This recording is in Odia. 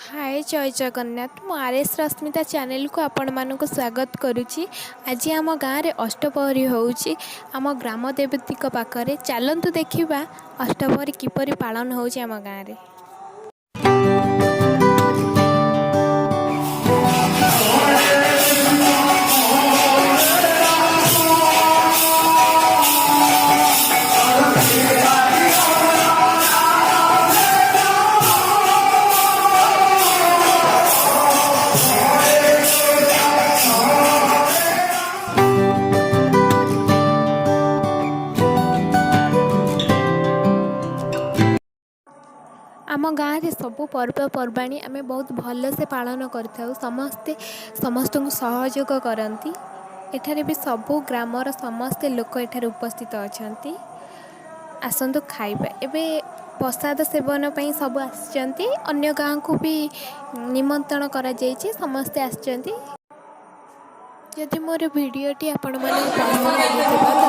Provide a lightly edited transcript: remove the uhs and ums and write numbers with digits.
ହାଏ, ଜୟ ଜଗନ୍ନାଥ। ମୁଁ ଆର୍ ଏସ୍ ରଶ୍ମିତା ଚ୍ୟାନେଲକୁ ଆପଣମାନଙ୍କୁ ସ୍ୱାଗତ କରୁଛି। ଆଜି ଆମ ଗାଁରେ ଅଷ୍ଟପ୍ରହରୀ ହେଉଛି ଆମ ଗ୍ରାମ ଦେବତୀଙ୍କ ପାଖରେ। ଚାଲନ୍ତୁ ଦେଖିବା ଅଷ୍ଟପ୍ରହରୀ କିପରି ପାଳନ ହେଉଛି ଆମ ଗାଁରେ। ଆମ ଗାଁରେ ସବୁ ପର୍ବପର୍ବାଣି ଆମେ ବହୁତ ଭଲସେ ପାଳନ କରିଥାଉ। ସମସ୍ତେ ସମସ୍ତଙ୍କୁ ସହଯୋଗ କରନ୍ତି। ଏଠାରେ ବି ସବୁ ଗ୍ରାମର ସମସ୍ତେ ଲୋକ ଏଠାରେ ଉପସ୍ଥିତ ଅଛନ୍ତି। ଆସନ୍ତୁ ଖାଇବା। ଏବେ ପ୍ରସାଦ ସେବନ ପାଇଁ ସବୁ ଆସିଛନ୍ତି। ଅନ୍ୟ ଗାଁକୁ ବି ନିମନ୍ତ୍ରଣ କରାଯାଇଛି, ସମସ୍ତେ ଆସିଛନ୍ତି। ଯଦି ମୋର ଭିଡ଼ିଓଟି ଆପଣମାନଙ୍କୁ ପସନ୍ଦ ଲାଗିଥିବ ତ